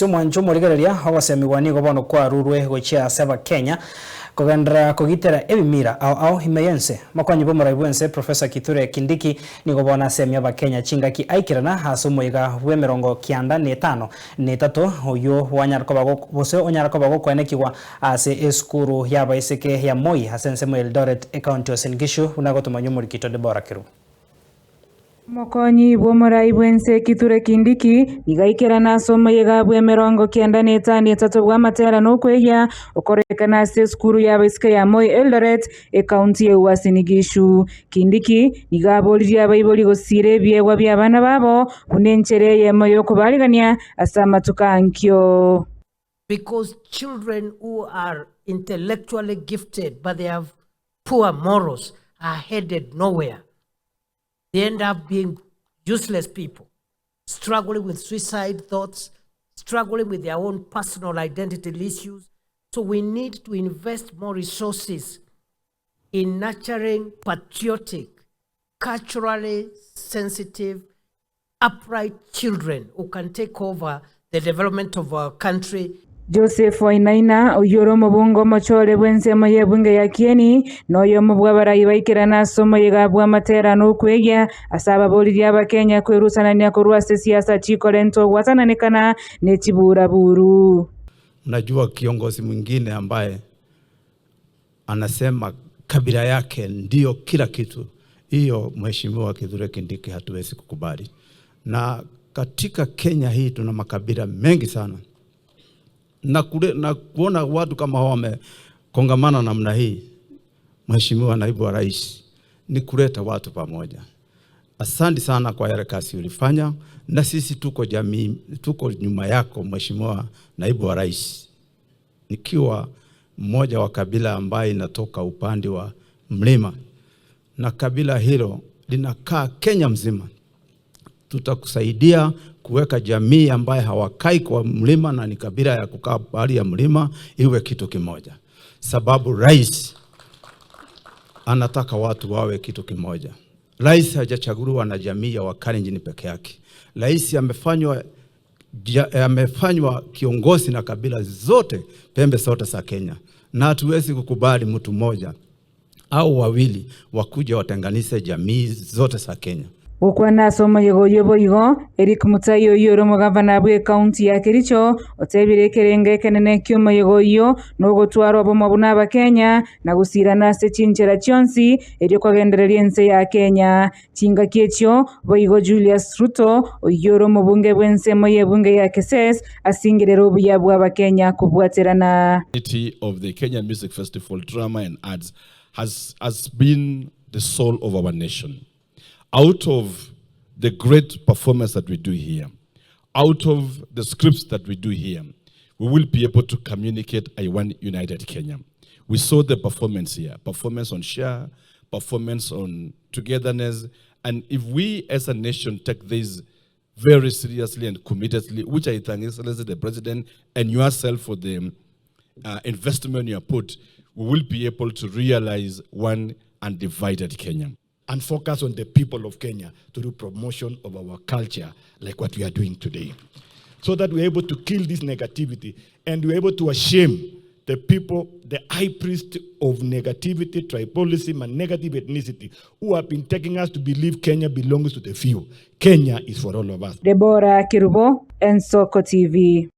Omogusii omwanche omorigereria, ogosemigwa nigo bono kwarurwe gochia ase Abakenya kogenderera kogitera ebimira ao ao ime y'ense. Mokonyi bw'omorai bw'ense Professor Kithure Kindiki nigo bono asemia Abakenya chingaki aikerana ase omoyega bw'emerongo kianda na etano na etato oyio wanyara koba gose onyara koba gokoenekigwa ase esukuru y'abaiseke ya Moi ase ensemo ya Eldoret, Ekaunti ya Uasin Gishu buna agotomanywa omorikito Deborah Kerubo. Omokonyi bw'omorai bw'ense Kithure Kindiki nigo aikerana ase omoyega bw'emerongo kianda na etano etato bw'amatera na okweyia okorekana ase esukuru y'abaiseke ya Moi Eldoret, ekaunti ya Uasin Gishu. Kindiki nigo aboririe abaibori gosiira ebiegwa bi'abana babo buna enchera eyemo y'okobarigania ase amatuko ankio. Because children who are intellectually gifted but they have poor morals are headed nowhere. They end up being useless people, struggling with suicide thoughts, struggling with their own personal identity issues. So we need to invest more resources in nurturing patriotic, culturally sensitive, upright children who can take over the development of our country. Joseph Wainaina, oyio ore omobunge omochore bw'ensemo y'ebunge ya Kieni, na oyomo bw'abarai baikerana ase omoyega bw'amatera na okwegia ase ababoririe Abakenya kwerusanania korwa ase siasa chikorenta ogwatananekana ne chiburaburu. Unajua kiongozi mwingine ambaye anasema kabila yake ndiyo kila kitu, hiyo Mheshimiwa Kithure Kindiki hatuwezi kukubali. Na katika Kenya hii tuna makabila mengi sana na, kule, na kuona watu kama hao wamekongamana namna hii, Mheshimiwa Naibu wa Rais, ni kuleta watu pamoja. Asante sana kwa yale kazi ulifanya, na sisi tuko jamii, tuko nyuma yako Mheshimiwa Naibu wa Rais, nikiwa mmoja wa kabila ambaye inatoka upande wa mlima na kabila hilo linakaa Kenya mzima. Tutakusaidia kuweka jamii ambaye hawakai kwa mlima na ni kabila ya kukaa bahari ya mlima iwe kitu kimoja, sababu rais anataka watu wawe kitu kimoja. Rais hajachaguliwa na jamii ya Wakalenjin peke yake. Rais amefanywa amefanywa kiongozi na kabila zote pembe zote za Kenya, na hatuwezi kukubali mtu mmoja au wawili wakuja watenganishe jamii zote za Kenya. Gokwana ase omoyega oyio boigo, Eric Mutai oyio ore omogavana bw'ecounty ya Kericho otebire ekerengo ekenene ki'omoyega oyio nogotwara obomo buna abakenya na gosirana ase chinchera chionsi erio kogendereria ense ya Kenya. Chingaki echio boigo Julius Ruto oyio ore omobunge bw'ensemo y'ebunge ya Keses asingerere obuya bw'abakenya kobwaterana. Of the Kenya Music Festival Drama and Arts has, has been the soul of our nation. Out of the great performance that we do here, out of the scripts that we do here, we will be able to communicate a one united Kenya. We saw the performance here, performance on share, performance on togetherness. And if we as a nation take this very seriously and committedly, which I thank Excellency the President and yourself for the uh, investment you have put, we will be able to realize one undivided Kenya. And focus on the people of Kenya to do promotion of our culture like what we are doing today. So that we're able to kill this negativity and we're able to shame the people, the high priest of negativity, tribalism, and negative ethnicity who have been taking us to believe Kenya belongs to the few. Kenya is for all of us. Deborah Kirubo, Ensoko TV.